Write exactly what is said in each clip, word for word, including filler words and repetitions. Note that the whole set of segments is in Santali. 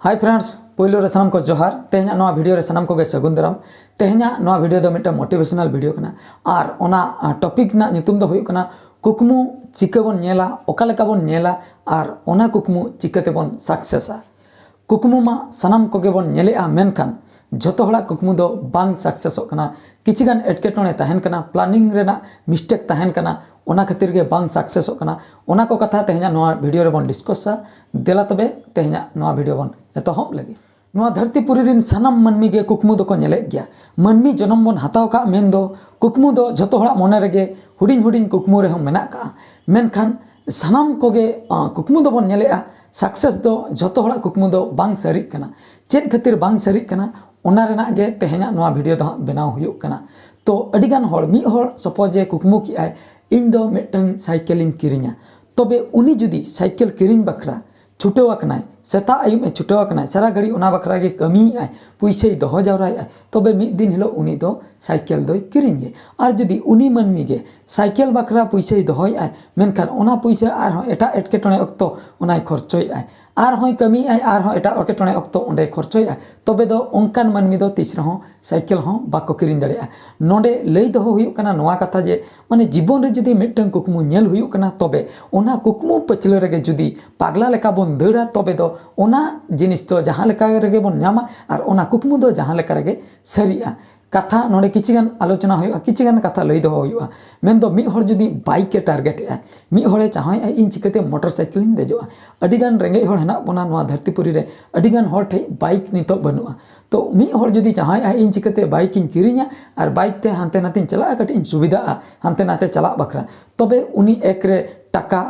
Hi friends, ᱯᱳᱭᱞᱳ ᱨᱮ ᱥᱟᱱᱟᱢ ᱠᱚ ᱡᱚᱦᱟᱨ᱾ ᱛᱮᱦᱮᱧᱟᱜ ᱱᱚᱣᱟ ᱵᱷᱤᱰᱤᱭᱳ ᱨᱮ ᱥᱟᱱᱟᱢ ᱠᱚᱜᱮ ᱥᱟᱹᱜᱩᱱ ᱫᱟᱨᱟᱢ᱾ ᱛᱮᱦᱮᱧᱟᱜ ᱱᱚᱣᱟ ᱵᱷᱤᱰᱤᱭᱳ ᱫᱚ ᱢᱤᱫᱴᱟᱝ ᱢᱳᱴᱤᱵᱷᱮᱥᱚᱱᱟᱞ ᱵᱷᱤᱰᱤᱭᱳ ᱠᱟᱱᱟ, ᱟᱨ ᱚᱱᱟ ᱴᱚᱯᱤᱠ ᱨᱮᱱᱟᱜ ᱧᱩᱛᱩᱢ ᱫᱚ ᱦᱩᱭᱩᱜ ᱠᱟᱱᱟ ᱠᱩᱠᱢᱩ ᱪᱤᱠᱟᱹ ᱵᱚᱱ ᱧᱮᱞᱟ, ᱚᱠᱟ ᱞᱮᱠᱟ ᱵᱚᱱ ᱧᱮᱞᱟ, ᱟᱨ ᱚᱱᱟ ᱠᱩᱠᱢᱩ ᱪᱤᱠᱟᱹ ᱛᱮᱵᱚᱱ ᱥᱟᱠᱥᱮᱥᱟ᱾ ᱠᱩᱠᱢᱩ ᱢᱟ ᱥᱟᱱᱟᱢ ᱠᱚᱜᱮ ᱵᱚᱱ ᱧᱮᱞᱮᱜᱼᱟ, ᱢᱮᱱᱠᱷᱟᱱ ᱡᱷᱚᱛᱚ ᱦᱚᱲᱟᱜ ᱠᱩᱠᱢᱩ ᱫᱚ ᱵᱟᱝ ᱥᱟᱠᱥᱮᱥᱚᱜ ᱠᱟᱱᱟ᱾ ᱠᱤᱪᱷᱤ ᱜᱟᱱ ᱮᱴᱠᱮᱴᱚᱬᱮ ᱛᱟᱦᱮᱱ ᱠᱟᱱᱟ, ᱯᱞᱟᱱᱤᱝ ᱨᱮᱱᱟᱜ ᱢᱤᱥᱴᱮᱠ ᱛᱟᱦᱮᱱ ᱠᱟᱱᱟ, ᱚᱱᱟ ᱠᱷᱟᱹᱛᱤᱨ ᱜᱮ ᱵᱟᱝ ᱥᱟᱠᱥᱮᱥᱚᱜ ᱠᱟᱱᱟ᱾ ᱚᱱᱟ ᱠᱚ ᱠᱟᱛᱷᱟ ᱛᱮᱦᱮᱧᱟᱜ ᱱᱚᱣᱟ ᱵᱷᱤᱰᱤᱭᱳ ᱨᱮᱵᱚᱱ ᱰᱤᱥᱠᱚᱥᱟ᱾ ᱫᱮᱞᱟ ᱛᱚᱵᱮ ᱛᱮᱦᱮᱧᱟᱜ ᱱᱚᱣᱟ ᱵᱷᱤᱰᱤᱭᱳ ᱵᱚᱱ ᱮᱛᱚᱦᱚᱵ ᱞᱟᱹᱜᱤᱫ᱾ ᱱᱚᱣᱟ ᱫᱷᱟᱹᱨᱛᱤ ᱯᱩᱨᱤ ᱨᱮᱱ ᱥᱟᱱᱟᱢ ᱢᱟᱹᱱᱢᱤ ᱜᱮ ᱠᱩᱠᱢᱩ ᱫᱚᱠᱚ ᱧᱮᱞᱮᱫ ᱜᱮᱭᱟ᱾ ᱢᱟᱹᱱᱢᱤ ᱡᱚᱱᱚᱢ ᱵᱚᱱ ᱦᱟᱛᱟᱣ ᱠᱟᱜ ᱢᱮᱱ ᱫᱚ ᱠᱩᱠᱢᱩ ᱫᱚ ᱡᱷᱚᱛᱚ ᱦᱚᱲᱟᱜ ᱢᱚᱱᱮ ᱨᱮᱜᱮ ᱦᱩᱰᱤᱧ ᱦᱩᱰᱤᱧ ᱠᱩᱠᱢᱩ ᱨᱮᱦᱚᱸ ᱢᱮᱱᱟᱜ ᱠᱟᱜᱼᱟ᱾ ᱢᱮᱱᱠᱷᱟᱱ ᱥᱟᱱᱟᱢ ᱠᱚᱜᱮ, ᱟᱸ, ᱠᱩᱠᱢᱩ ᱫᱚᱵᱚᱱ ᱧᱮᱞᱮᱜᱼᱟ, ᱥᱟᱠᱥᱮᱥ ᱫᱚ ᱡᱷᱚᱛᱚ ᱦᱚᱲᱟᱜ ᱠᱩᱠᱢᱩ ᱫᱚ ᱵᱟᱝ ᱥᱟᱹᱨᱤᱜ ᱠᱟᱱᱟ᱾ ᱪᱮᱫ ᱠᱷᱟᱹᱛᱤᱨ ᱵᱟᱝ ᱥᱟᱹᱨᱤᱜ ᱠᱟᱱᱟ, ᱚᱱᱟ ᱨᱮᱱᱟᱜ ᱜᱮ ᱛᱮᱦᱮᱧᱟᱜ ᱱᱚᱣᱟ ᱵᱷᱤᱰᱤᱭᱳ ᱫᱚ ᱦᱟᱸᱜ ᱵᱮᱱᱟᱣ ᱦᱩᱭᱩᱜ ᱠᱟᱱᱟ᱾ ᱛᱚ ᱟᱹᱰᱤᱜᱟᱱ ᱦᱚᱲ, ᱢᱤᱫ ᱦᱚᱲ ᱥᱟᱯᱳᱡᱽ ᱮ ᱠᱩᱠᱢᱩ ᱠᱮᱜᱼᱟᱭ, "ᱤᱧ ᱫᱚ ᱢᱤᱫᱴᱟᱝ ᱥᱟᱭᱠᱮᱞ ᱤᱧ ᱠᱤᱨᱤᱧᱟ", ᱛᱚᱵᱮ ᱩᱱᱤ ᱡᱩᱫᱤ ᱥᱟᱭᱠᱮᱞ ᱠᱤᱨᱤᱧ ᱵᱟᱠᱷᱨᱟ ᱪᱷᱩᱴᱟᱹᱣ ᱟᱠᱟᱱᱟᱭ, ᱥᱮᱛᱟᱜ ᱟᱹᱭᱩᱵ ᱮ ᱪᱷᱩᱴᱟᱹᱣ ᱟᱠᱟᱱᱟᱭ, ᱥᱟᱨᱟ ᱜᱷᱟᱹᱲᱤᱡ ᱚᱱᱟ ᱵᱟᱠᱷᱨᱟ ᱜᱮ ᱠᱟᱹᱢᱤᱭᱮᱫᱼᱟᱭ, ᱯᱩᱭᱥᱟᱹᱭ ᱫᱚᱦᱚ ᱡᱟᱣᱨᱟᱭᱮᱫᱼᱟᱭ, ᱛᱚᱵᱮ ᱢᱤᱫ ᱫᱤᱱ ᱦᱤᱞᱳᱜ ᱩᱱᱤ ᱫᱚ ᱥᱟᱭᱠᱮᱞ ᱫᱚᱭ ᱠᱤᱨᱤᱧ ᱜᱮ᱾ ᱟᱨ ᱡᱩᱫᱤ ᱩᱱᱤ ᱢᱟᱹᱱᱢᱤ ᱜᱮ ᱥᱟᱭᱠᱮᱞ ᱵᱟᱠᱷᱨᱟ ᱯᱩᱭᱥᱟᱹᱭ ᱫᱚᱦᱚᱭᱮᱫᱼᱟᱭ, ᱢᱮᱱᱠᱷᱟᱱ ᱚᱱᱟ ᱯᱩᱭᱥᱟᱹ ᱟᱨᱦᱚᱸ ᱮᱴᱟᱜ ᱮᱴᱠᱮᱴᱚᱬᱮ ᱚᱠᱛᱚ ᱚᱱᱟᱭ ᱠᱷᱚᱨᱪᱚᱭᱮᱫᱼᱟᱭ, ᱟᱨᱦᱚᱸᱭ ᱠᱟᱹᱢᱤᱭᱮᱫᱼᱟᱭ, ᱟᱨᱦᱚᱸ ᱮᱴᱟᱜ ᱮᱴᱠᱮᱴᱚᱬᱮ ᱚᱠᱛᱚ ᱚᱸᱰᱮᱭ ᱠᱷᱚᱨᱪᱚᱭᱮᱫᱼᱟᱭ, ᱛᱚᱵᱮ ᱫᱚ ᱚᱱᱠᱟᱱ ᱢᱟᱹᱱᱢᱤ ᱫᱚ ᱛᱤᱥ ᱨᱮᱦᱚᱸ ᱥᱟᱭᱠᱮᱞ ᱦᱚᱸ ᱵᱟᱠᱚ ᱠᱤᱨᱤᱧ ᱫᱟᱲᱮᱭᱟᱜᱼᱟ᱾ ᱱᱚᱰᱮ ᱞᱟᱹᱭ ᱫᱚᱦᱚ ᱦᱩᱭᱩᱜ ᱠᱟᱱᱟ ᱱᱚᱣᱟ ᱠᱟᱛᱷᱟ ᱡᱮ, ᱢᱟᱱᱮ, ᱡᱤᱵᱚᱱ ᱨᱮ ᱡᱩᱫᱤ ᱢᱤᱫᱴᱟᱝ ᱠᱩᱠᱢᱩ ᱧᱮᱞ ᱦᱩᱭᱩᱜ ᱠᱟᱱᱟ, ᱛᱚᱵᱮ ᱚᱱᱟ ᱠᱩᱠᱢᱩ ᱯᱟᱹᱪᱷᱞᱟᱹ ᱨᱮᱜᱮ ᱡᱩᱫᱤ ᱯᱟᱜᱽᱞᱟ ᱞᱮᱠᱟ ᱵᱚᱱ ᱫᱟᱹᱲᱟ, ᱛᱚᱵᱮ ᱫᱚ ᱚᱱᱟ ᱡᱤᱱᱤᱥ ᱫᱚ ᱡᱟᱦᱟᱸ ᱞᱮᱠᱟ ᱨᱮᱜᱮ ᱵᱚᱱ ᱧᱟᱢᱟ ᱟᱨ ᱚᱱᱟ ᱠᱩᱠᱢᱩ ᱫᱚ ᱡᱟᱦᱟᱸ ᱞᱮᱠᱟ ᱨᱮᱜᱮ ᱥᱟᱹᱨᱤᱜᱼᱟ᱾ ᱠᱟᱛᱷᱟ ᱱᱚᱰᱮ ᱠᱤᱪᱷᱤ ᱜᱟᱱ ᱟᱞᱳᱪᱚᱱᱟ ᱦᱩᱭᱩᱜᱼᱟ, ᱠᱤᱪᱷᱤ ᱜᱟᱱ ᱠᱟᱛᱷᱟ ᱞᱟᱹᱭ ᱫᱚᱦᱚ ᱦᱩᱭᱩᱜᱼᱟ᱾ ᱢᱮᱱᱫᱚ ᱢᱤᱫ ᱦᱚᱲ ᱡᱩᱫᱤ ᱵᱟᱭᱤᱠ ᱮ ᱴᱟᱨᱜᱮᱴ ᱮᱜᱼᱟ, ᱢᱤᱫ ᱦᱚᱲᱮ ᱪᱟᱦᱟᱣᱮᱫᱼᱟ, "ᱤᱧ ᱪᱤᱠᱟᱹᱛᱮ ᱢᱚᱴᱚᱨ ᱥᱟᱭᱠᱮᱞ ᱤᱧ ᱫᱮᱡᱚᱜᱼᱟ?" ᱟᱹᱰᱤᱜᱟᱱ ᱨᱮᱸᱜᱮᱡ ᱦᱚᱲ ᱦᱮᱱᱟᱜ ᱵᱚᱱᱟ ᱱᱚᱣᱟ ᱫᱷᱟᱹᱨᱛᱤ ᱯᱩᱨᱤ ᱨᱮ, ᱟᱹᱰᱤᱜᱟᱱ ᱦᱚᱲ ᱴᱷᱮᱱ ᱵᱟᱭᱤᱠ ᱱᱤᱛᱚᱜ ᱵᱟᱹᱱᱩᱜᱼᱟ᱾ ᱛᱚ ᱢᱤᱫ ᱦᱚᱲ ᱡᱩᱫᱤ ᱪᱟᱦᱟᱣᱮᱫᱼᱟ, "ᱤᱧ ᱪᱤᱠᱟᱹᱛᱮ ᱵᱟᱭᱤᱠ ᱤᱧ ᱠᱤᱨᱤᱧᱟ ᱟᱨ ᱵᱟᱭᱤᱠ ᱛᱮ ᱦᱟᱱᱛᱮ ᱱᱟᱛᱮᱧ ᱪᱟᱞᱟᱜᱼᱟ, ᱠᱟᱹᱴᱤᱡ ᱤᱧ ᱥᱩᱵᱤᱫᱷᱟᱜᱼᱟ ᱦᱟᱱᱛᱮ ᱱᱟᱛᱮ ᱪᱟᱞᱟᱜ ᱵᱟᱠᱷᱨᱟ", ᱛᱚᱵᱮ ᱩᱱᱤ ᱮᱠ ᱨᱮ ᱴᱟᱠᱟ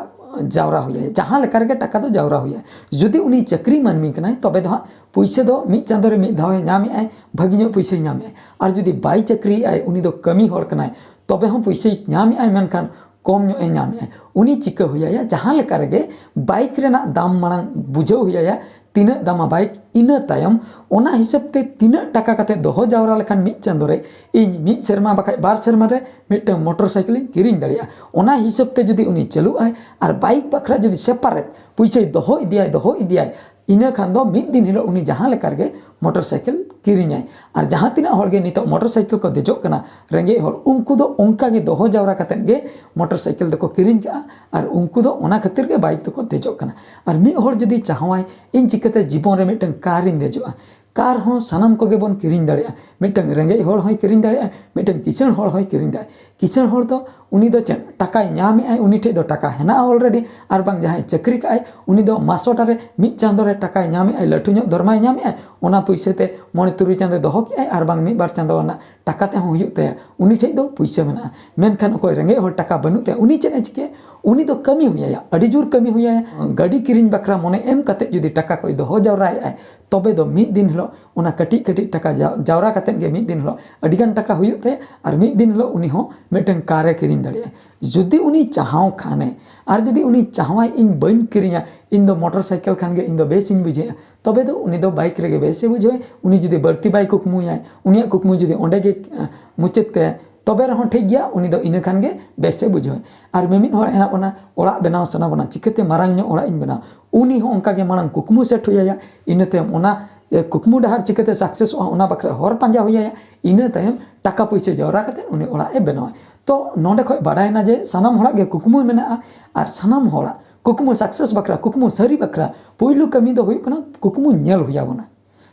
ᱡᱟᱣᱨᱟ ᱦᱩᱭᱟᱭᱟ, ᱡᱟᱦᱟᱸ ᱞᱮᱠᱟ ᱨᱮᱜᱮ ᱴᱟᱠᱟ ᱫᱚ ᱡᱟᱣᱨᱟ ᱦᱩᱭᱟᱭᱟ᱾ ᱡᱩᱫᱤ ᱩᱱᱤ ᱪᱟᱹᱠᱨᱤ ᱢᱟᱹᱱᱢᱤ ᱠᱟᱱᱟᱭ, ᱛᱚᱵᱮ ᱫᱚ ᱦᱟᱸᱜ ᱯᱩᱭᱥᱟᱹ ᱫᱚ ᱢᱤᱫ ᱪᱟᱸᱫᱳ ᱨᱮ ᱢᱤᱫ ᱫᱷᱟᱣ ᱮ ᱧᱟᱢᱮᱜᱼᱟᱭ, ᱵᱷᱟᱹᱜᱤ ᱧᱚᱜ ᱯᱩᱭᱥᱟᱹᱭ ᱧᱟᱢᱮᱜᱼᱟᱭ᱾ ᱟᱨ ᱡᱩᱫᱤ ᱵᱟᱭ ᱪᱟᱹᱠᱨᱤᱭᱮᱜᱼᱟᱭ, ᱩᱱᱤ ᱫᱚ ᱠᱟᱹᱢᱤ ᱦᱚᱲ ᱠᱟᱱᱟᱭ, ᱛᱚᱵᱮ ᱦᱚᱸ ᱯᱩᱭᱥᱟᱹᱭ ᱧᱟᱢᱮᱜᱼᱟᱭ, ᱢᱮᱱᱠᱷᱟᱱ ᱠᱚᱢ ᱧᱚᱜ ᱮ ᱧᱟᱢᱮᱜᱼᱟ, ᱩᱱᱤ ᱪᱤᱠᱟᱹ ᱦᱩᱭᱟᱭᱟ? ᱡᱟᱦᱟᱸ ᱞᱮᱠᱟ ᱨᱮᱜᱮ ᱵᱟᱭᱤᱠ ᱨᱮᱱᱟᱜ ᱫᱟᱢ ᱢᱟᱲᱟᱝ ᱵᱩᱡᱷᱟᱹᱣ ᱦᱩᱭᱟᱭᱟ, ᱛᱤᱱᱟᱹᱜ ᱫᱟᱢᱟ ᱵᱟᱭᱤᱠ, ᱤᱱᱟᱹ ᱛᱟᱭᱚᱢ ᱚᱱᱟ ᱦᱤᱥᱟᱹᱵ ᱛᱮ ᱛᱤᱱᱟᱹᱜ ᱴᱟᱠᱟ ᱠᱟᱛᱮ ᱫᱚᱦᱚ ᱡᱟᱣᱨᱟ ᱞᱮᱠᱷᱟᱱ ᱢᱤᱫ ᱪᱟᱸᱫᱳ ᱨᱮ ᱤᱧ ᱢᱤᱫ ᱥᱮᱨᱢᱟ ᱵᱟᱠᱷᱟᱡ ᱵᱟᱨ ᱥᱮᱨᱢᱟ ᱨᱮ ᱢᱤᱫᱴᱟᱝ ᱢᱚᱴᱚᱨ ᱥᱟᱭᱠᱮᱞ ᱤᱧ ᱠᱤᱨᱤᱧ ᱫᱟᱲᱮᱭᱟᱜᱼᱟ᱾ ᱚᱱᱟ ᱦᱤᱥᱟᱹᱵ ᱛᱮ ᱡᱩᱫᱤ ᱩᱱᱤ ᱪᱟᱹᱞᱩᱜ ᱟᱭ ᱟᱨ ᱵᱟᱭᱤᱠ ᱵᱟᱠᱷᱨᱟ ᱡᱩᱫᱤ ᱥᱮᱯᱟᱨᱮᱴ ᱯᱩᱭᱥᱟᱹᱭ ᱫᱚᱦᱚ ᱤᱫᱤᱭᱟᱭ, ᱫᱚᱦᱚ ᱤᱫᱤᱭᱟᱭ, ᱤᱱᱟᱹ ᱠᱷᱟᱱ ᱫᱚ ᱢᱤᱫ ᱫᱤᱱ ᱦᱤᱞᱳᱜ ᱩᱱᱤ ᱡᱟᱦᱟᱸ ᱞᱮᱠᱟ ᱨᱮᱜᱮ ᱢᱚᱴᱚᱨ ᱥᱟᱭᱠᱮᱞ ᱠᱤᱨᱤᱧᱟᱭ᱾ ᱟᱨ ᱡᱟᱦᱟᱸ ᱛᱤᱱᱟᱹᱜ ᱦᱚᱲ ᱜᱮ ᱱᱤᱛᱚᱜ ᱢᱚᱴᱚᱨ ᱥᱟᱭᱠᱮᱞ ᱠᱚ ᱫᱮᱡᱚᱜ ᱠᱟᱱᱟ, ᱨᱮᱸᱜᱮᱡ ᱦᱚᱲ, ᱩᱱᱠᱩ ᱫᱚ ᱚᱱᱠᱟ ᱜᱮ ᱫᱚᱦᱚ ᱡᱟᱣᱨᱟ ᱠᱟᱛᱮᱫ ᱜᱮ ᱢᱚᱴᱚᱨ ᱥᱟᱭᱠᱮᱞ ᱫᱚᱠᱚ ᱠᱤᱨᱤᱧ ᱠᱟᱜᱼᱟ᱾ ᱟᱨ ᱩᱱᱠᱩ ᱫᱚ ᱚᱱᱟ ᱠᱷᱟᱹᱛᱤᱨ ᱜᱮ ᱵᱟᱭᱤᱠ ᱫᱚᱠᱚ ᱫᱮᱡᱚᱜ ᱠᱟᱱᱟ᱾ ᱟᱨ ᱢᱤᱫ ᱦᱚᱲ ᱡᱩᱫᱤ ᱪᱟᱦᱟᱣᱟᱭ, "ᱤᱧ ᱪᱤᱠᱟᱹᱛᱮ ᱡᱤᱵᱚᱱ ᱨᱮ ᱢᱤᱫᱴᱟᱝ ᱠᱟᱨ ᱤᱧ ᱫᱮᱡᱚᱜᱼᱟ?" ᱠᱟᱨ ᱦᱚᱸ ᱥᱟᱱᱟᱢ ᱠᱚᱜᱮ ᱵᱚᱱ ᱠᱤᱨᱤᱧ ᱫᱟᱲᱮᱭᱟᱜᱼᱟ᱾ ᱢᱤᱫᱴᱟᱝ ᱨᱮᱸᱜᱮᱡ ᱦᱚᱲ ᱦᱚᱸᱭ ᱠᱤᱨᱤᱧ ᱫᱟᱲᱮᱭᱟᱜᱼᱟ, ᱢᱤᱫᱴᱟᱝ ᱠᱤᱥᱟᱹᱬ ᱦᱚᱲ ᱦᱚᱸᱭ ᱠᱤᱨᱤᱧ ᱫᱟᱲᱮᱭᱟᱜᱼᱟ᱾ ᱠᱤᱥᱟᱹᱬ ᱦᱚᱲ ᱫᱚ ᱩᱱᱤ ᱫᱚ ᱪᱮᱫ, ᱴᱟᱠᱟᱭ ᱧᱟᱢᱮᱜᱼᱟᱭ, ᱩᱱᱤ ᱴᱷᱮᱡ ᱫᱚ ᱴᱟᱠᱟ ᱦᱮᱱᱟᱜᱼᱟ already, ᱟᱨ ᱵᱟᱝ ᱡᱟᱦᱟᱸᱭ ᱪᱟᱹᱠᱨᱤ ᱠᱟᱜᱼᱟᱭ, ᱩᱱᱤ ᱫᱚ ᱢᱟᱥᱚᱴᱟ ᱨᱮ ᱢᱤᱫ ᱪᱟᱸᱫᱳ ᱨᱮ ᱴᱟᱠᱟᱭ ᱧᱟᱢᱮᱜᱼᱟᱭ, ᱞᱟᱹᱴᱩ ᱧᱚᱜ ᱫᱚᱨᱢᱟᱭ ᱧᱟᱢᱮᱜᱼᱟᱭ, ᱚᱱᱟ ᱯᱩᱭᱥᱟᱹ ᱛᱮ ᱢᱚᱬᱮ ᱛᱩᱨᱩᱭ ᱪᱟᱸᱫᱳᱭ ᱫᱚᱦᱚ ᱠᱮᱜᱼᱟᱭ, ᱟᱨ ᱵᱟᱝ ᱢᱤᱫ ᱵᱟᱨ ᱪᱟᱸᱫᱳ ᱨᱮᱱᱟᱜ ᱴᱟᱠᱟ ᱛᱮᱦᱚᱸ ᱦᱩᱭᱩᱜ ᱛᱟᱭᱟ, ᱩᱱᱤ ᱴᱷᱮᱡ ᱫᱚ ᱯᱩᱭᱥᱟᱹ ᱢᱮᱱᱟᱜᱼᱟ᱾ ᱢᱮᱱᱠᱷᱟᱱ ᱚᱠᱚᱭ ᱨᱮᱸᱜᱮᱡ ᱦᱚᱲ ᱴᱟᱠᱟ ᱵᱟᱹᱱᱩᱜ ᱛᱟᱭᱟ, ᱩᱱᱤ ᱪᱮᱫ ᱮ ᱪᱤᱠᱟᱹᱭᱟ? ᱩᱱᱤ ᱫᱚ ᱠᱟᱹᱢᱤ ᱦᱩᱭᱟᱭᱟ, ᱟᱹᱰᱤ ᱡᱳᱨ ᱠᱟᱹᱢᱤ ᱦᱩᱭᱟᱭᱟ᱾ ᱜᱟᱹᱰᱤ ᱠᱤᱨᱤᱧ ᱵᱟᱠᱷᱨᱟ ᱢᱚᱱᱮ ᱮᱢ ᱠᱟᱛᱮ ᱡᱩᱫᱤ ᱴᱟᱠᱟ ᱠᱚᱭ ᱫᱚᱦᱚ ᱡᱟᱣᱨᱟᱭᱮᱜᱼᱟᱭ, ᱛᱚᱵᱮ ᱫᱚ ᱢᱤᱫ ᱫᱤᱱ ᱦᱤᱞᱳᱜ ᱚᱱᱟ ᱠᱟᱹᱴᱤᱡ ᱠᱟᱹᱴᱤᱡ ᱴᱟᱠᱟ ᱡᱟᱣ-, ᱡᱟᱣᱨᱟ ᱠᱟᱛᱮᱫ ᱜᱮ ᱢᱤᱫ ᱫᱤᱱ ᱦᱤᱞᱳᱜ ᱟᱹᱰᱤᱜᱟᱱ ᱴᱟᱠᱟ ᱦᱩᱭᱩᱜ ᱛᱟᱭᱟ, ᱟᱨ ᱢᱤᱫ ᱫᱤᱱ ᱦᱤᱞᱳᱜ ᱩᱱᱤ ᱦᱚᱸ ᱢᱤᱫᱴᱟᱝ ᱠᱟᱨ ᱮ ᱠᱤᱨᱤᱧ ᱫᱟᱲᱮᱭᱟᱜᱼᱟ᱾ ᱡᱩᱫᱤ ᱩᱱᱤ ᱪᱟᱦᱟᱣ ᱠᱷᱟᱱᱮ, ᱟᱨ ᱡᱩᱫᱤ ᱩᱱᱤ ᱪᱟᱦᱟᱣᱟᱭ, "ᱤᱧ ᱵᱟᱹᱧ ᱠᱤᱨᱤᱧᱟ, ᱤᱧ ᱫᱚ ᱢᱚᱴᱚᱨ ᱥᱟᱭᱠᱮᱞ ᱠᱷᱟᱱ ᱜᱮ ᱤᱧ ᱫᱚ ᱵᱮᱥ ᱤᱧ ᱵᱩᱡᱷᱟᱹᱣᱟ", ᱛᱚᱵᱮ ᱫᱚ ᱩᱱᱤ ᱫᱚ ᱵᱟᱭᱤᱠ ᱨᱮᱜᱮ ᱵᱮᱥ ᱮ ᱵᱩᱡᱷᱟᱹᱣᱟ᱾ ᱩᱱᱤ ᱡᱩᱫᱤ ᱵᱟᱹᱲᱛᱤ ᱵᱟᱭ ᱠᱩᱠᱢᱩᱭᱟᱭ, ᱩᱱᱤᱭᱟᱜ ᱠᱩᱠᱢᱩ ᱡᱩᱫᱤ ᱚᱸᱰᱮ ᱜᱮ, ᱟᱸ, ᱢᱩᱪᱟᱹᱫ ᱛᱟᱭᱟ, ᱛᱚᱵᱮ ᱨᱮᱦᱚᱸ ᱴᱷᱤᱠ ᱜᱮᱭᱟ, ᱩᱱᱤ ᱫᱚ ᱤᱱᱟᱹ ᱠᱷᱟᱱ ᱜᱮ ᱵᱮᱥ ᱮ ᱵᱩᱡᱷᱟᱹᱣᱟ᱾ ᱟᱨ ᱢᱤᱢᱤᱫ ᱦᱚᱲ ᱦᱮᱱᱟᱜ ᱵᱚᱱᱟ, ᱚᱲᱟᱜ ᱵᱮᱱᱟᱣ ᱥᱟᱱᱟ ᱵᱚᱱᱟ, ᱪᱤᱠᱟᱹᱛᱮ ᱢᱟᱨᱟᱝ ᱧᱚᱜ ᱚᱲᱟᱜ ᱤᱧ ᱵᱮᱱᱟᱣᱟ, ᱩᱱᱤ ᱦᱚᱸ ᱚᱱᱠᱟ ᱜᱮ ᱢᱟᱲᱟᱝ ᱠᱩᱠᱢᱩ ᱥᱮᱴ ᱦᱩᱭ ᱟᱭᱟ, ᱤᱱᱟᱹ ᱛᱟᱭᱚᱢ ᱚᱱᱟ, ᱮ, ᱠᱩᱠᱢᱩ ᱰᱟᱦᱟᱨ ᱪᱤᱠᱟᱹᱛᱮ ᱥᱟᱠᱥᱮᱥᱚᱜᱼᱟ, ᱚᱱᱟ ᱵᱟᱠᱷᱨᱟ ᱦᱚᱨ ᱯᱟᱸᱡᱟ ᱦᱩᱭ ᱟᱭᱟ, ᱤᱱᱟᱹ ᱛᱟᱭᱚᱢ ᱴᱟᱠᱟ ᱯᱩᱭᱥᱟᱹ ᱡᱟᱣᱨᱟ ᱠᱟᱛᱮ ᱩᱱᱤ ᱚᱲᱟᱜ ᱮ ᱵᱮᱱᱟᱣᱟ᱾ ᱛᱚ ᱱᱚᱰᱮ ᱠᱷᱚᱡ ᱵᱟᱰᱟᱭᱮᱱᱟ ᱡᱮ ᱥᱟᱱᱟᱢ ᱦᱚᱲᱟᱜ ᱜᱮ ᱠᱩᱠᱢᱩ ᱢᱮᱱᱟᱜᱼᱟ, ᱟᱨ ᱥᱟᱱᱟᱢ ᱦᱚᱲᱟᱜ ᱠᱩᱠᱢᱩ ᱥᱟᱠᱥᱮᱥ ᱵᱟᱠᱷᱨᱟ, ᱠᱩᱠᱢᱩ ᱥᱟᱹᱨᱤ ᱵᱟᱠᱷᱨᱟ ᱯᱩᱭᱞᱩ ᱠᱟᱹᱢᱤ ᱫᱚ ᱦᱩᱭᱩᱜ ᱠᱟᱱᱟ ᱠᱩᱠᱢᱩ ᱧᱮᱞ ᱦᱩᱭ ᱟᱵᱚᱱᱟ᱾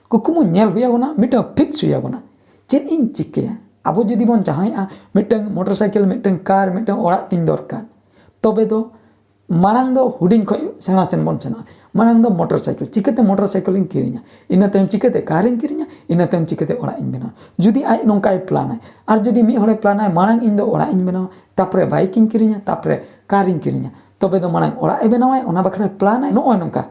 ᱠᱩᱠᱢᱩ ᱧᱮᱞ ᱦᱩᱭ ᱟᱵᱚᱱᱟ, ᱢᱤᱫᱴᱟᱝ ᱯᱷᱤᱠᱥ ᱦᱩᱭ ᱟᱵᱚᱱᱟ, ᱪᱮᱫ ᱤᱧ ᱪᱤᱠᱟᱹᱭᱟ? ᱟᱵᱚ ᱡᱩᱫᱤ ᱵᱚᱱ ᱪᱟᱦᱟᱣᱮᱫᱼᱟ ᱢᱤᱫᱴᱟᱝ ᱢᱚᱴᱚᱨ ᱥᱟᱭᱠᱮᱞ, ᱢᱤᱫᱴᱟᱝ ᱠᱟᱨ, ᱢᱤᱫᱴᱟᱝ ᱚᱲᱟᱜ ᱛᱤᱧ ᱫᱚᱨᱠᱟᱨ, ᱛᱚᱵᱮ ᱫᱚ ᱢᱟᱲᱟᱝ ᱫᱚ ᱦᱩᱰᱤᱧ ᱠᱷᱚᱡ ᱥᱮᱬᱟ ᱥᱮᱱ ᱵᱚᱱ ᱥᱮᱱᱚᱜᱼᱟ᱾ ᱢᱟᱲᱟᱝ ᱫᱚ ᱢᱚᱴᱚᱨ ᱥᱟᱭᱠᱮᱞ, ᱪᱤᱠᱟᱹᱛᱮ ᱢᱚᱴᱚᱨ ᱥᱟᱭᱠᱮᱞ ᱤᱧ ᱠᱤᱨᱤᱧᱟ, ᱤᱱᱟᱹ ᱛᱟᱭᱚᱢ ᱪᱤᱠᱟᱹᱛᱮ ᱠᱟᱨ ᱤᱧ ᱠᱤᱨᱤᱧᱟ, ᱤᱱᱟᱹ ᱛᱟᱭᱚᱢ ᱪᱤᱠᱟᱹᱛᱮ ᱚᱲᱟᱜ ᱤᱧ ᱵᱮᱱᱟᱣᱟ᱾ ᱡᱩᱫᱤ ᱟᱡ ᱱᱚᱝᱠᱟᱭ ᱯᱞᱟᱱᱟᱭ, ᱟᱨ ᱡᱩᱫᱤ ᱢᱤᱫ ᱦᱚᱲᱮ ᱯᱞᱟᱱᱟᱭ, ᱢᱟᱲᱟᱝ ᱤᱧ ᱫᱚ ᱚᱲᱟᱜ ᱤᱧ ᱵᱮᱱᱟᱣᱟ, ᱛᱟᱯᱚᱨᱮ ᱵᱟᱭᱤᱠ ᱤᱧ ᱠᱤᱨᱤᱧᱟ, ᱛᱟᱯᱚᱨᱮ ᱠᱟᱨ ᱤᱧ ᱠᱤᱨᱤᱧᱟ, ᱛᱚᱵᱮ ᱫᱚ ᱢᱟᱲᱟᱝ ᱚᱲᱟᱜ ᱮ ᱵᱮᱱᱟᱣᱟᱭ, ᱚᱱᱟ ᱵᱟᱠᱷᱨᱟᱭ ᱯᱞᱟᱱᱟᱭ᱾ ᱱᱚᱜᱼᱚᱭ ᱱᱚᱝᱠᱟ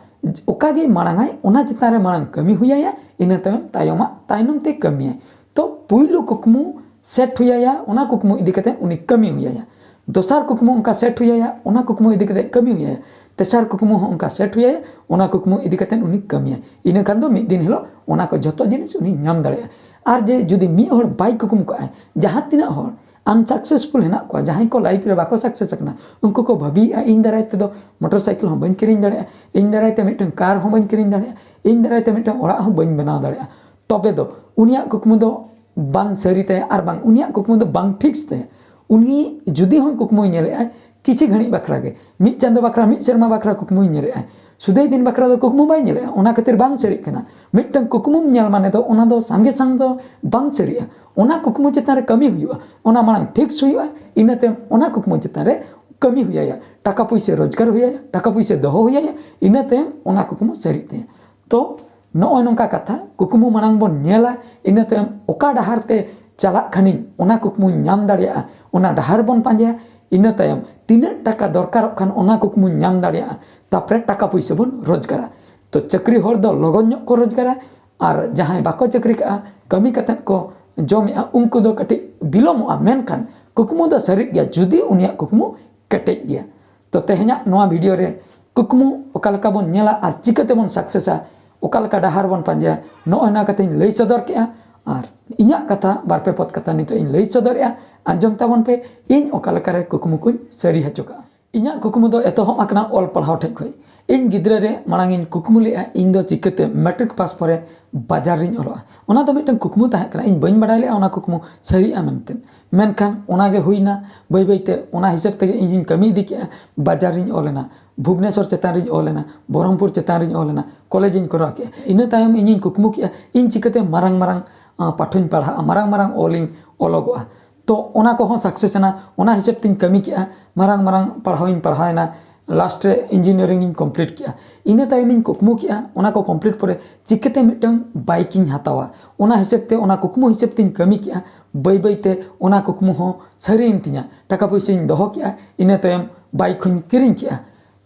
ᱚᱠᱟ ᱜᱮ ᱢᱟᱲᱟᱝᱟᱭ, ᱚᱱᱟ ᱪᱮᱛᱟᱱ ᱨᱮ ᱢᱟᱲᱟᱝ ᱠᱟᱹᱢᱤ ᱦᱩᱭ ᱟᱭᱟ, ᱤᱱᱟᱹ ᱛᱟᱭᱚᱢ ᱛᱟᱭᱚᱢᱟᱜ ᱛᱟᱭᱱᱚᱢ ᱛᱮ ᱠᱟᱹᱢᱤᱭᱟᱭ᱾ ᱛᱚ ᱯᱩᱭᱞᱩ ᱠᱩᱠᱢᱩ ᱥᱮᱴ ᱦᱩᱭ ᱟᱭᱟ, ᱚᱱᱟ ᱠᱩᱠᱢᱩ ᱤᱫᱤ ᱠᱟᱛᱮ ᱩᱱᱤ ᱠᱟᱹᱢᱤ ᱦᱩᱭ ᱟᱭᱟ᱾ ᱫᱚᱥᱟᱨ ᱠᱩᱠᱢᱩ ᱚᱱᱠᱟ ᱥᱮᱴ ᱦᱩᱭᱟᱭᱟ, ᱚᱱᱟ ᱠᱩᱠᱢᱩ ᱤᱫᱤ ᱠᱟᱛᱮ ᱠᱟᱹᱢᱤ ᱦᱩᱭᱟᱭᱟ᱾ ᱛᱮᱥᱟᱨ ᱠᱩᱠᱢᱩ ᱦᱚᱸ ᱚᱱᱠᱟ ᱥᱮᱴ ᱦᱩᱭᱟᱭᱟ, ᱚᱱᱟ ᱠᱩᱠᱢᱩ ᱤᱫᱤ ᱠᱟᱛᱮ ᱩᱱᱤ ᱠᱟᱹᱢᱤᱭᱟᱭ᱾ ᱤᱱᱟᱹ ᱠᱷᱟᱱ ᱫᱚ ᱢᱤᱫ ᱫᱤᱱ ᱦᱤᱞᱳᱜ ᱚᱱᱟ ᱠᱚ ᱡᱷᱚᱛᱚ ᱡᱤᱱᱤᱥ ᱩᱱᱤ ᱧᱟᱢ ᱫᱟᱲᱮᱭᱟᱜᱼᱟ᱾ ᱟᱨ ᱡᱮ ᱡᱩᱫᱤ ᱢᱤᱫ ᱦᱚᱲ ᱵᱟᱭ ᱠᱩᱠᱢᱩ ᱠᱟᱜᱼᱟᱭ, ᱡᱟᱦᱟᱸ ᱛᱤᱱᱟᱹᱜ ᱦᱚᱲ ᱟᱱᱥᱟᱠᱥᱮᱥᱯᱷᱩᱞ ᱦᱮᱱᱟᱜ ᱠᱚᱣᱟ, ᱡᱟᱦᱟᱸᱭ ᱠᱚ ᱞᱟᱭᱤᱯᱷ ᱨᱮ ᱵᱟᱠᱚ ᱥᱟᱠᱥᱮᱥ ᱟᱠᱟᱱᱟ, ᱩᱱᱠᱩ ᱠᱚ ᱵᱷᱟᱹᱵᱤᱭᱮᱫᱼᱟ, "ᱤᱧ ᱫᱟᱨᱟᱭ ᱛᱮᱫᱚ ᱢᱚᱴᱚᱨ ᱥᱟᱭᱠᱮᱞ ᱦᱚᱸ ᱵᱟᱹᱧ ᱠᱤᱨᱤᱧ ᱫᱟᱲᱮᱭᱟᱜᱼᱟ, ᱤᱧ ᱫᱟᱨᱟᱭ ᱛᱮ ᱢᱤᱫᱴᱟᱝ ᱠᱟᱨ ᱦᱚᱸ ᱵᱟᱹᱧ ᱠᱤᱨᱤᱧ ᱫᱟᱲᱮᱭᱟᱜᱼᱟ, ᱤᱧ ᱫᱟᱨᱟᱭ ᱛᱮ ᱢᱤᱫᱴᱟᱝ ᱚᱲᱟᱜ ᱦᱚᱸ ᱵᱟᱹᱧ ᱵᱮᱱᱟᱣ ᱫᱟᱲᱮᱭᱟᱜᱼᱟ", ᱛᱚᱵᱮ ᱫᱚ ᱩᱱᱤᱭᱟᱜ ᱠᱩᱠᱢᱩ ᱫᱚ ᱵᱟᱝ ᱥᱟᱹᱨᱤ ᱛᱟᱭᱟ ᱟᱨ ᱵᱟᱝ ᱩᱱᱤᱭᱟᱜ ᱠᱩᱠᱢᱩ ᱫᱚ ᱵᱟᱝ ᱯᱷᱤᱠᱥ ᱛᱟᱭᱟ᱾ ᱩᱱᱤ ᱡᱩᱫᱤ ᱦᱚᱸ ᱠᱩᱠᱢᱩᱭ ᱧᱮᱞᱮᱫᱼᱟᱭ ᱠᱤᱪᱷᱩ ᱜᱷᱟᱹᱲᱤᱡ ᱵᱟᱠᱷᱨᱟ ᱜᱮ, ᱢᱤᱫ ᱪᱟᱸᱫᱚ ᱵᱟᱠᱷᱨᱟ, ᱢᱤᱫ ᱥᱮᱨᱢᱟ ᱵᱟᱠᱷᱨᱟ ᱠᱩᱠᱢᱩᱭ ᱧᱮᱞᱮᱫᱼᱟᱭ, ᱥᱩᱫᱟᱹᱭ ᱫᱤᱱ ᱵᱟᱠᱷᱨᱟ ᱫᱚ ᱠᱩᱠᱢᱩ ᱵᱟᱭ ᱧᱮᱞᱮᱫᱼᱟ, ᱚᱱᱟ ᱠᱷᱟᱹᱛᱤᱨ ᱵᱟᱝ ᱥᱟᱹᱨᱤᱜ ᱠᱟᱱᱟ᱾ ᱢᱤᱫᱴᱟᱝ ᱠᱩᱠᱢᱩᱢ ᱧᱮᱞ ᱢᱟᱱᱮ ᱫᱚ ᱚᱱᱟ ᱫᱚ ᱥᱟᱸᱜᱮ ᱥᱟᱝ ᱫᱚ ᱵᱟᱝ ᱥᱟᱹᱨᱤᱜᱼᱟ᱾ ᱚᱱᱟ ᱠᱩᱠᱢᱩ ᱪᱮᱛᱟᱱ ᱨᱮ ᱠᱟᱹᱢᱤ ᱦᱩᱭᱩᱜᱼᱟ, ᱚᱱᱟ ᱢᱟᱲᱟᱝ ᱯᱷᱤᱠᱥ ᱦᱩᱭᱩᱜᱼᱟ, ᱤᱱᱟᱹ ᱛᱟᱭᱚᱢ ᱚᱱᱟ ᱠᱩᱠᱢᱩ ᱪᱮᱛᱟᱱ ᱨᱮ ᱠᱟᱹᱢᱤ ᱦᱩᱭᱟᱭᱟ, ᱴᱟᱠᱟ ᱯᱩᱭᱥᱟᱹ ᱨᱳᱡᱽᱜᱟᱨ ᱦᱩᱭᱟᱭᱟ, ᱴᱟᱠᱟ ᱯᱩᱭᱥᱟᱹ ᱫᱚᱦᱚ ᱦᱩᱭᱟᱭᱟ, ᱤᱱᱟᱹ ᱛᱟᱭᱚᱢ ᱚᱱᱟ ᱠᱩᱠᱢᱩ ᱥᱟᱹᱨᱤᱜ ᱛᱟᱭᱟ᱾ ᱛᱚ ᱱᱚᱜᱼᱚᱭ ᱱᱚᱝᱠᱟ ᱠᱟᱛᱷᱟ, ᱠᱩᱠᱢᱩ ᱢᱟᱲᱟᱝ ᱵᱚᱱ ᱧᱮᱞᱟ, ᱤᱱᱟᱹ ᱛᱟᱭᱚᱢ ᱚᱠᱟ ᱰᱟᱦᱟᱨ ᱛᱮ ᱪᱟᱞᱟᱜ ᱠᱷᱟᱱᱤᱧ ᱚᱱᱟ ᱠᱩᱠᱢᱩᱧ ᱧᱟᱢ ᱫᱟᱲᱮᱭᱟᱜᱼᱟ, ᱚᱱᱟ ᱰᱟᱦᱟᱨ ᱵᱚᱱ ᱯᱟᱸᱡᱟᱭᱟ᱾ ᱤᱱᱟᱹ ᱛᱟᱭᱚᱢ ᱛᱤᱱᱟᱹᱜ ᱴᱟᱠᱟ ᱫᱚᱨᱠᱟᱨᱚᱜ ᱠᱷᱟᱱ ᱚᱱᱟ ᱠᱩᱠᱢᱩᱧ ᱧᱟᱢ ᱫᱟᱲᱮᱭᱟᱜᱼᱟ, ᱛᱟᱯᱚᱨᱮ ᱴᱟᱠᱟ ᱯᱩᱭᱥᱟᱹ ᱵᱚᱱ ᱨᱳᱡᱽᱜᱟᱨᱟ᱾ ᱛᱚ ᱪᱟᱹᱠᱨᱤ ᱦᱚᱲ ᱫᱚ ᱞᱚᱜᱚᱱ ᱧᱚᱜ ᱠᱚ ᱨᱳᱡᱽᱜᱟᱨᱟ, ᱟᱨ ᱡᱟᱦᱟᱸᱭ ᱵᱟᱠᱚ ᱪᱟᱹᱠᱨᱤ ᱠᱟᱜᱼᱟ, ᱠᱟᱹᱢᱤ ᱠᱟᱛᱮᱫ ᱠᱚ ᱡᱚᱢᱮᱜᱼᱟ, ᱩᱱᱠᱩ ᱫᱚ ᱠᱟᱹᱴᱤᱡ ᱵᱤᱞᱚᱢᱚᱜᱼᱟ, ᱢᱮᱱᱠᱷᱟᱱ ᱠᱩᱠᱢᱩ ᱫᱚ ᱥᱟᱹᱨᱤᱜ ᱜᱮᱭᱟ ᱡᱩᱫᱤ ᱩᱱᱤᱭᱟᱜ ᱠᱩᱠᱢᱩ ᱠᱮᱴᱮᱡ ᱜᱮᱭᱟ᱾ ᱛᱚ ᱛᱮᱦᱮᱧᱟᱜ ᱱᱚᱣᱟ ᱵᱷᱤᱰᱤᱭᱳ ᱨᱮ ᱠᱩᱠᱢᱩ ᱚᱠᱟ ᱞᱮᱠᱟ ᱵᱚᱱ ᱧᱮᱞᱟ ᱟᱨ ᱪᱤᱠᱟᱹ ᱛᱮᱵᱚᱱ ᱥᱟᱠᱥᱮᱥᱟ, ᱚᱠᱟ ᱞᱮᱠᱟ ᱰᱟᱦᱟᱨ ᱵᱚᱱ ᱯᱟᱸᱡᱟᱭᱟ, ᱱᱚᱜᱼᱚᱭ ᱱᱚᱣᱟ ᱠᱟᱛᱷᱟᱧ ᱞᱟᱹᱭ ᱥᱚᱫᱚᱨ ᱠᱮᱜᱼᱟ᱾ ᱟᱨ ᱤᱧᱟᱹᱜ ᱠᱟᱛᱷᱟ ᱵᱟᱨ ᱯᱮ ᱯᱚᱫ ᱠᱟᱛᱷᱟ ᱱᱤᱛᱚᱜ ᱤᱧ ᱞᱟᱹᱭ ᱥᱚᱫᱚᱨᱮᱜᱼᱟ, ᱟᱸᱡᱚᱢ ᱛᱟᱵᱚᱱ ᱯᱮ, ᱤᱧ ᱚᱠᱟ ᱞᱮᱠᱟᱨᱮ ᱠᱩᱠᱢᱩ ᱠᱚᱧ ᱥᱟᱹᱨᱤ ᱦᱚᱪᱚ ᱠᱟᱜᱼᱟ᱾ ᱤᱧᱟᱹᱜ ᱠᱩᱠᱢᱩ ᱫᱚ ᱮᱛᱚᱦᱚᱵ ᱟᱠᱟᱱᱟ ᱚᱞ ᱯᱟᱲᱦᱟᱣ ᱴᱷᱮᱡ ᱠᱷᱚᱡ᱾ ᱤᱧ ᱜᱤᱫᱽᱨᱟᱹ ᱨᱮ ᱢᱟᱲᱟᱝ ᱤᱧ ᱠᱩᱠᱢᱩ ᱞᱮᱜᱼᱟ, ᱤᱧ ᱫᱚ ᱪᱤᱠᱟᱹᱛᱮ ᱢᱮᱴᱨᱤᱠ ᱯᱟᱥ ᱯᱚᱨᱮ ᱵᱟᱡᱟᱨ ᱨᱤᱧ ᱚᱞᱚᱜᱼᱟ᱾ ᱚᱱᱟ ᱫᱚ ᱢᱤᱫᱴᱟᱝ ᱠᱩᱠᱢᱩ ᱛᱟᱦᱮᱸ ᱠᱟᱱᱟ, ᱤᱧ ᱵᱟᱹᱧ ᱵᱟᱰᱟᱭ ᱞᱮᱜᱼᱟ ᱚᱱᱟ ᱠᱩᱠᱢᱩ ᱥᱟᱹᱨᱤᱜᱼᱟ ᱢᱮᱱᱛᱮ᱾ ᱢᱮᱱᱠᱷᱟᱱ ᱚᱱᱟ ᱜᱮ ᱦᱩᱭᱱᱟ, ᱵᱟᱹᱭ ᱵᱟᱹᱭ ᱛᱮ ᱚᱱᱟ ᱦᱤᱥᱟᱹᱵ ᱛᱮᱜᱮ ᱤᱧ ᱦᱚᱧ ᱠᱟᱹᱢᱤ ᱤᱫᱤ ᱠᱮᱜᱼᱟ᱾ ᱵᱟᱡᱟᱨ ᱨᱤᱧ ᱚᱞ ᱮᱱᱟ, ᱵᱷᱩᱵᱽᱱᱮᱥᱚᱨ ᱪᱮᱛᱟᱱ ᱨᱤᱧ ᱚᱞ ᱮᱱᱟ, ᱵᱚᱦᱚᱨᱚᱢᱯᱩᱨ ᱪᱮᱛᱟᱱ ᱨᱤᱧ ᱚᱞ ᱮᱱᱟ, ᱠᱚᱞᱮᱡᱽ ᱤᱧ ᱠᱚᱨᱟᱣ ᱠᱮᱜᱼᱟ᱾ ᱤᱱᱟᱹ ᱛᱟᱭᱚᱢ ᱤᱧᱤᱧ ᱠᱩᱠᱢᱩ ᱠᱮᱜᱼᱟ, ᱤᱧ ᱪᱤᱠᱟᱹᱛᱮ ᱢᱟᱨᱟᱝ ᱢᱟᱨᱟᱝ, ᱟᱸ, ᱯᱟᱴᱷᱚᱧ ᱯᱟᱲᱦᱟᱜᱼᱟ, ᱢᱟᱨᱟᱝ ᱢᱟᱨᱟᱝ ᱚᱞᱤᱧ ᱚᱞᱚᱜᱚᱜᱼᱟ᱾ ᱛᱚ ᱚᱱᱟ ᱠᱚᱦᱚᱸ ᱥᱟᱠᱥᱮᱥ ᱮᱱᱟ, ᱚᱱᱟ ᱦᱤᱥᱟᱹᱵ ᱛᱤᱧ ᱠᱟᱹᱢᱤ ᱠᱮᱜᱼᱟ, ᱢᱟᱨᱟᱝ ᱢᱟᱨᱟᱝ ᱯᱟᱲᱦᱟᱣ ᱤᱧ ᱯᱟᱲᱦᱟᱣ ᱮᱱᱟ, ᱞᱟᱥᱴ ᱨᱮ ᱤᱧᱡᱤᱱᱤᱭᱟᱨᱤᱝ ᱤᱧ ᱠᱚᱢᱯᱞᱤᱴ ᱠᱮᱜᱼᱟ᱾ ᱤᱱᱟᱹ ᱛᱟᱭᱚᱢ ᱤᱧ ᱠᱩᱠᱢᱩ ᱠᱮᱜᱼᱟ, ᱚᱱᱟ ᱠᱚ ᱠᱚᱢᱯᱞᱤᱴ ᱯᱚᱨᱮ ᱪᱤᱠᱟᱹᱛᱮ ᱢᱤᱫᱴᱟᱝ ᱵᱟᱭᱤᱠ ᱤᱧ ᱦᱟᱛᱟᱣᱟ, ᱚᱱᱟ ᱦᱤᱥᱟᱹᱵ ᱛᱮ, ᱚᱱᱟ ᱠᱩᱠᱢᱩ ᱦᱤᱥᱟᱹᱵ ᱛᱤᱧ ᱠᱟᱹᱢᱤ ᱠᱮᱜᱼᱟ᱾ ᱵᱟᱹᱭ ᱵᱟᱹᱭ ᱛᱮ ᱚᱱᱟ ᱠᱩᱠᱢᱩ ᱦᱚᱸ ᱥᱟᱹᱨᱤᱭᱮᱱ ᱛᱤᱧᱟ, ᱴᱟᱠᱟ ᱯᱩᱭᱥᱟᱹᱧ ᱫᱚᱦᱚ ᱠᱮᱜᱼᱟ, ᱤᱱᱟᱹ ᱛᱟᱭᱚᱢ ᱵᱟᱭᱤᱠ ᱦᱚᱸᱧ ᱠᱤᱨᱤᱧ ᱠᱮᱜᱼᱟ᱾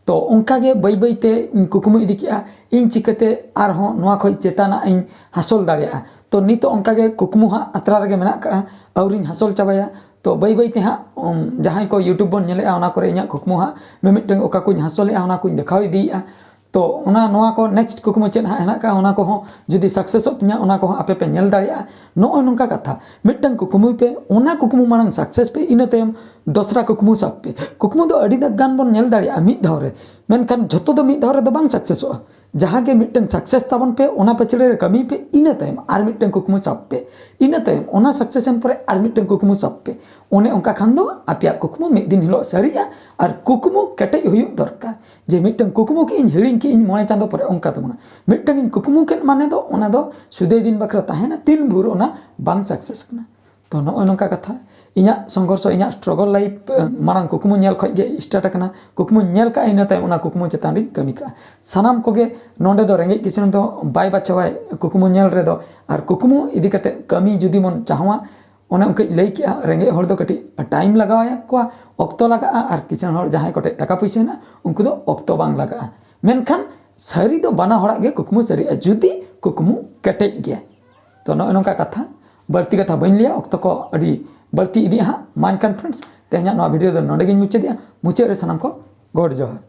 ᱛᱚ ᱚᱱᱠᱟ ᱜᱮ ᱵᱟᱹᱭ ᱵᱟᱹᱭ ᱛᱮ ᱤᱧ ᱠᱩᱠᱢᱩ ᱤᱫᱤ ᱠᱮᱜᱼᱟ, ᱤᱧ ᱪᱤᱠᱟᱹᱛᱮ ᱟᱨᱦᱚᱸ ᱱᱚᱣᱟ ᱠᱷᱚᱡ ᱪᱮᱛᱟᱱᱟᱜ ᱤᱧ ᱦᱟᱥᱚᱞ ᱫᱟᱲᱮᱭᱟᱜᱼᱟ᱾ ᱛᱚ ᱱᱤᱛᱚᱜ ᱚᱱᱠᱟ ᱜᱮ ᱠᱩᱠᱢᱩ ᱦᱟᱸᱜ ᱟᱛᱨᱟ ᱨᱮᱜᱮ ᱢᱮᱱᱟᱜ ᱠᱟᱜᱼᱟ, ᱟᱹᱣᱨᱤᱧ ᱦᱟᱥᱚᱞ ᱪᱟᱵᱟᱭᱟ᱾ ᱛᱚ ᱵᱟᱹᱭ ᱵᱟᱹᱭ ᱛᱮ ᱦᱟᱸᱜ ᱩᱢ, ᱡᱟᱦᱟᱸᱭ ᱠᱚ YouTube ᱵᱚᱱ ᱧᱮᱞᱮᱫᱼᱟ, ᱚᱱᱟ ᱠᱚᱨᱮ ᱤᱧᱟᱹᱜ ᱠᱩᱠᱢᱩ ᱦᱟᱸᱜ ᱢᱤᱢᱤᱫᱴᱟᱝ ᱚᱠᱟ ᱠᱚᱧ ᱦᱟᱥᱚᱞᱮᱫᱼᱟ, ᱚᱱᱟ ᱠᱚᱧ ᱫᱮᱠᱷᱟᱣ ᱤᱫᱤᱭᱮᱫᱼᱟ᱾ ᱛᱚ ᱚᱱᱟ ᱱᱚᱣᱟ ᱠᱚ next ᱠᱩᱠᱢᱩ ᱪᱮᱫ ᱦᱟᱸᱜ ᱦᱮᱱᱟᱜ ᱠᱟᱜᱼᱟ, ᱚᱱᱟ ᱠᱚᱦᱚᱸ ᱡᱩᱫᱤ ᱥᱟᱠᱥᱮᱥᱚᱜ ᱛᱤᱧᱟ, ᱚᱱᱟ ᱠᱚᱦᱚᱸ ᱟᱯᱮ ᱯᱮ ᱧᱮᱞ ᱫᱟᱲᱮᱭᱟᱜᱼᱟ᱾ ᱱᱚᱜᱼᱚᱭ ᱱᱚᱝᱠᱟ ᱠᱟᱛᱷᱟ, ᱢᱤᱫᱴᱟᱝ ᱠᱩᱠᱢᱩᱭ ᱯᱮ, ᱚᱱᱟ ᱠᱩᱠᱢᱩ ᱢᱟᱲᱟᱝ ᱥᱟᱠᱥᱮᱥ ᱯᱮ, ᱤᱱᱟᱹ ᱛᱟᱭᱚᱢ ᱫᱚᱥᱨᱟ ᱠᱩᱠᱢᱩ ᱥᱟᱵ ᱯᱮ᱾ ᱠᱩᱠᱢᱩ ᱫᱚ ᱟᱹᱰᱤ ᱜᱟᱱ ᱵᱚᱱ ᱧᱮᱞ ᱫᱟᱲᱮᱭᱟᱜᱼᱟ ᱢᱤᱫ ᱫᱷᱟᱣ ᱨᱮ, ᱢᱮᱱᱠᱷᱟᱱ ᱡᱷᱚᱛᱚ ᱫᱚ ᱢᱤᱫ ᱫᱷᱟᱣ ᱨᱮᱫᱚ ᱵᱟᱝ ᱥᱟᱠᱥᱮᱥᱚᱜᱼᱟ᱾ ᱡᱟᱦᱟᱸ ᱜᱮ ᱢᱤᱫᱴᱟᱝ ᱥᱟᱠᱥᱮᱥ ᱛᱟᱵᱚᱱ ᱯᱮ, ᱚᱱᱟ ᱯᱟᱹᱪᱷᱞᱟᱹ ᱨᱮ ᱠᱟᱹᱢᱤ ᱯᱮ, ᱤᱱᱟᱹ ᱛᱟᱭᱚᱢ ᱟᱨ ᱢᱤᱫᱴᱟᱝ ᱠᱩᱠᱢᱩ ᱥᱟᱵ ᱯᱮ, ᱤᱱᱟᱹ ᱛᱟᱭᱚᱢ ᱚᱱᱟ ᱥᱟᱠᱥᱮᱥ ᱮᱱ ᱯᱚᱨᱮ ᱟᱨ ᱢᱤᱫᱴᱟᱝ ᱠᱩᱠᱢᱩ ᱥᱟᱵ ᱯᱮ᱾ ᱚᱱᱮ ᱚᱱᱠᱟ ᱠᱷᱟᱱ ᱫᱚ ᱟᱯᱮᱭᱟᱜ ᱠᱩᱠᱢᱩ ᱢᱤᱫ ᱫᱤᱱ ᱦᱤᱞᱳᱜ ᱥᱟᱹᱨᱤᱜᱼᱟ᱾ ᱟᱨ ᱠᱩᱠᱢᱩ ᱠᱮᱴᱮᱡ ᱦᱩᱭᱩᱜ ᱫᱚᱨᱠᱟᱨ, ᱡᱮ ᱢᱤᱫᱴᱟᱝ ᱠᱩᱠᱢᱩ ᱠᱮᱫ ᱤᱧ, ᱦᱤᱲᱤᱧ ᱠᱮᱫ ᱤᱧ ᱢᱚᱬᱮ ᱪᱟᱸᱫᱳ ᱯᱚᱨᱮ, ᱚᱱᱠᱟ ᱫᱚ ᱵᱟᱝᱟ᱾ ᱢᱤᱫᱴᱟᱝ ᱤᱧ ᱠᱩᱠᱢᱩ ᱠᱮᱫ ᱢᱟᱱᱮ ᱫᱚ ᱚᱱᱟ ᱫᱚ ᱥᱩᱫᱟᱹᱭ ᱫᱤᱱ ᱵᱟᱠᱷᱨᱟ ᱛᱟᱦᱮᱱᱟ, ᱛᱤᱱ ᱵᱷᱳᱨ ᱚᱱᱟ ᱵᱟᱝ ᱥᱟᱠᱥᱮᱥ ᱠᱟᱱᱟ᱾ ᱛᱚ ᱱᱚᱜᱼᱚᱭ ᱱᱚᱝᱠᱟ ᱠᱟᱛᱷᱟ, ᱤᱧᱟᱹᱜ ᱥᱚᱝᱜᱷᱚᱨᱥᱚ, ᱤᱧᱟᱹᱜ ᱥᱴᱨᱟᱜᱚᱞ ᱞᱟᱭᱤᱯᱷ ᱢᱟᱲᱟᱝ ᱠᱩᱠᱢᱩ ᱧᱮᱞ ᱠᱷᱚᱱ ᱜᱮ ᱥᱴᱟᱨᱴ ᱟᱠᱟᱱᱟ᱾ ᱠᱩᱠᱢᱩᱧ ᱧᱮᱞ ᱠᱟᱜᱼᱟ, ᱤᱱᱟᱹ ᱛᱟᱭᱚᱢ ᱚᱱᱟ ᱠᱩᱠᱢᱩ ᱪᱮᱛᱟᱱ ᱨᱤᱧ ᱠᱟᱹᱢᱤ ᱠᱟᱜᱼᱟ᱾ ᱥᱟᱱᱟᱢ ᱠᱚᱜᱮ ᱱᱚᱰᱮ ᱫᱚ ᱨᱮᱸᱜᱮᱡ ᱠᱤᱥᱟᱹᱬ ᱫᱚ ᱵᱟᱭ ᱵᱟᱪᱷᱟᱣᱟᱭ ᱠᱩᱠᱢᱩ ᱧᱮᱞ ᱨᱮᱫᱚ᱾ ᱟᱨ ᱠᱩᱠᱢᱩ ᱤᱫᱤ ᱠᱟᱛᱮ ᱠᱟᱹᱢᱤ ᱡᱩᱫᱤ ᱵᱚᱱ ᱪᱟᱦᱟᱣᱟ, ᱚᱱᱮ ᱚᱱᱠᱟᱧ ᱞᱟᱹᱭ ᱠᱮᱜᱼᱟ, ᱨᱮᱸᱜᱮᱡ ᱦᱚᱲ ᱫᱚ ᱠᱟᱹᱴᱤᱡ ᱴᱟᱭᱤᱢ ᱞᱟᱜᱟᱣ ᱟᱠᱚᱣᱟ, ᱚᱠᱛᱚ ᱞᱟᱜᱟᱜᱼᱟ᱾ ᱟᱨ ᱠᱤᱥᱟᱹᱬ ᱦᱚᱲ ᱡᱟᱦᱟᱸᱭ ᱠᱚᱴᱷᱮᱡ ᱴᱟᱠᱟ ᱯᱩᱭᱥᱟᱹ ᱦᱮᱱᱟᱜᱼᱟ, ᱩᱱᱠᱩ ᱫᱚ ᱚᱠᱛᱚ ᱵᱟᱝ ᱞᱟᱜᱟᱜᱼᱟ᱾ ᱢᱮᱱᱠᱷᱟᱱ ᱥᱟᱹᱨᱤ ᱫᱚ ᱵᱟᱱᱟ ᱦᱚᱲᱟᱜ ᱜᱮ ᱠᱩᱠᱢᱩ ᱥᱟᱹᱨᱤᱜᱼᱟ, ᱡᱩᱫᱤ ᱠᱩᱠᱢᱩ ᱠᱮᱴᱮᱡ ᱜᱮᱭᱟ᱾ ᱛᱚ ᱱᱚᱜᱼᱚᱭ ᱱᱚᱝᱠᱟ ᱠᱟᱛᱷᱟ, ᱵᱟᱹᱲᱛᱤ ᱠᱟᱛᱷᱟ ᱵᱟᱹᱧ ᱞᱟᱹᱭᱟ, ᱚᱠᱛᱚ ᱠᱚ ᱟᱹᱰᱤ ᱵᱟᱹᱲᱛᱤ ᱤᱫᱤᱜᱼᱟ ᱦᱟᱸᱜ᱾ ᱢᱟ ᱮᱱᱠᱷᱟᱱ ᱯᱷᱨᱮᱱᱰᱥ, ᱛᱮᱦᱮᱧᱟᱜ ᱱᱚᱣᱟ ᱵᱷᱤᱰᱤᱭᱳ ᱫᱚ ᱱᱚᱰᱮ ᱜᱤᱧ ᱢᱩᱪᱟᱹᱫᱮᱜᱼᱟ᱾ ᱢᱩᱪᱟᱹᱫ ᱨᱮ ᱥᱟᱱᱟᱢ ᱠᱚ ᱜᱚᱰ ᱡᱚᱦᱟᱨ᱾